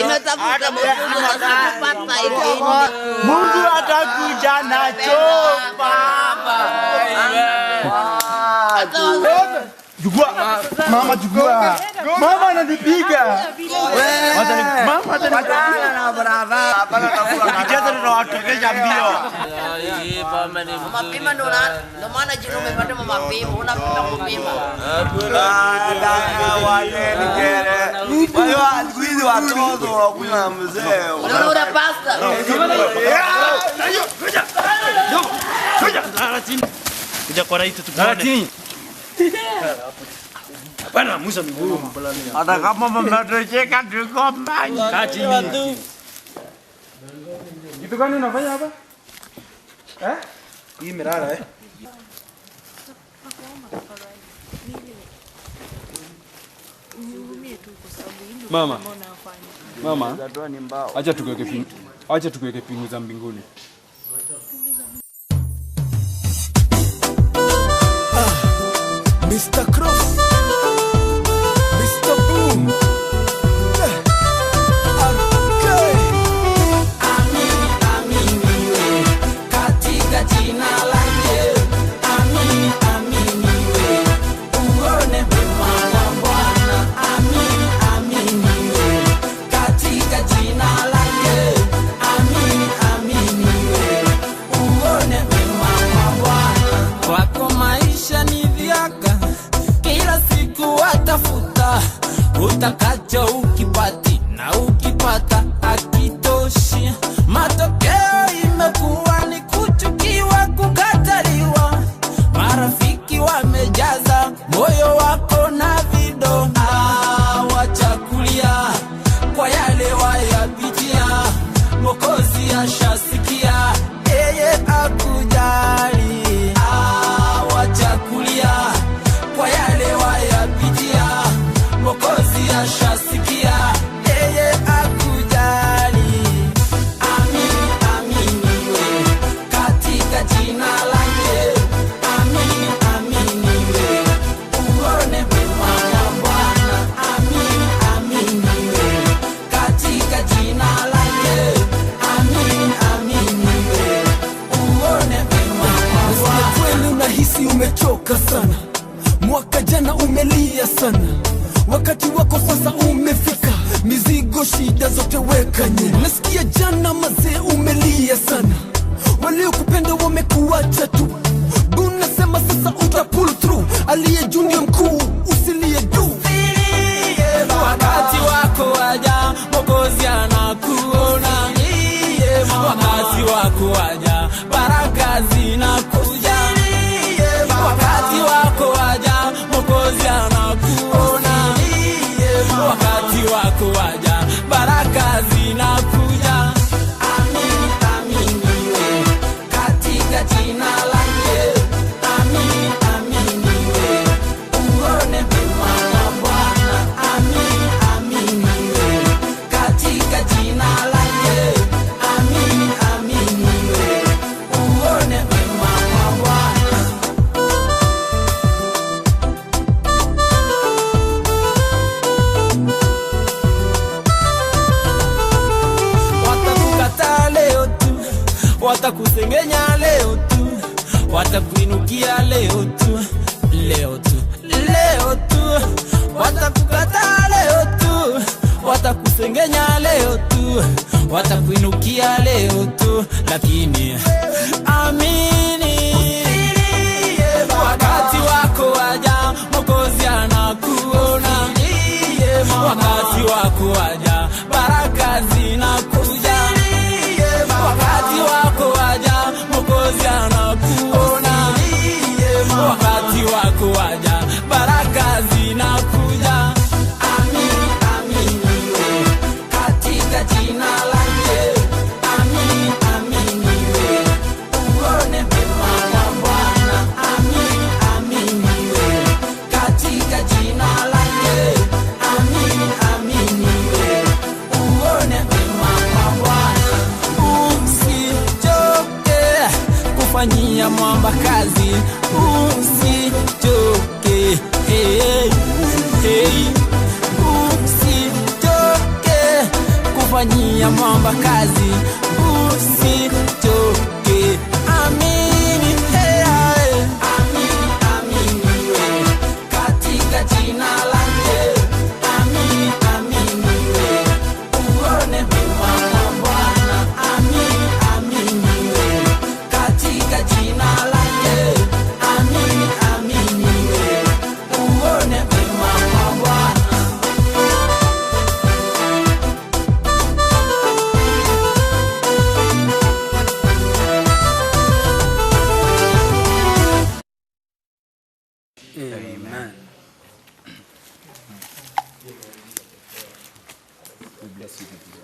Inatafuta Mungu kupata. Mungu atakuja na chopa. Chukua mama, chukua mama, ananipiga mama, Patana na brother. Hapana, ukicheza tunawatokesha mbio. Mapima ndo ndo maana jina umepata mapima, unapima kupima. Siku hizi watoto wanakunywa na mzee. Unaona ule pasta? Kuja kwa rais tukuone. Hapana, Musa miguu. Hata kama mnatocheka tuko mbali. Kaa chini. Kitu gani unafanya hapa? Eh? Hii imelala eh? Mama. Mama. Acha tukuweke pingu. Acha tukuweke pingu za mbinguni. Mr. Cross, Mr. Boom, RK. Amini, amini we, katika jina lake. Amini, amini we, uone wema wa Bwana. Amini, amini we, katika jina lake. Amini, amini we, uone wema wa Bwana. Kwako maisha ni dhiaka, kila siku watafuta utakacho ukipati na ukipata akitoshi. Matokeo imekuwa ni kuchukiwa, kukataliwa, marafiki wamejaza moyo wako na vidonda. Wachakulia kwa yale wayapitia, Mwokozi ashasikia, yeye akujali. Wachakulia kwa yale wayapitia, Mwokozi ashasikia, yeye akujali. Amini, amini we, katika jina lake. Amini, amini we, uone wema wa Bwana. Amini, amini we, katika jina lake. Amini, amini we, uone wema wa Bwana. Kweli unahisi umechoka sana, mwaka jana umelia sana, wakati wako sasa umefika, mizigo shida zote weka nyuma. Nasikia jana mazee umelia sana, waliokupenda wamekuacha tu. Bunasema sasa uta pull through, aliye juu ndiye mkuu, usilie juu. Wakati wako waja, Mwokozi anakuona. Wakati wako waja, baraka zinakuja. Wakati wako waja, Mwokozi anakuona. Wakati wako waja, baraka zinakuja. Amini, amini we, katika jina lake. Amini, amini we, uone wema wa Bwana. Amini, amini we, katika jina lake. Amini, amini we, uone wema wa Bwana. Watakukataa leo tu, watakusengenya leo tu, watakuinukia leo tu, leo tu, leo tu. Watakukataa leo tu, watakusengenya leo tu, watakuinukia leo tu, lakini amini, wakati wako waja, Mwokozi anakuona. Wakati wako waja, baraka zinakuja. Wakati wako waja, Mwokozi anakuona. Wakati wako waja, baraka zinakuja. Amini, amini we, katika jina lake. Amini, amini we, Fanyia mwamba kazi, usichoke. Amini, hey, hey. Amini, amini we, katika jina lake. Amini, amini we, uone wema wa Bwana. Amini, amini we, katika jina lake. Amini, amini we, uone wema wa Bwana. Amen. We bless you people.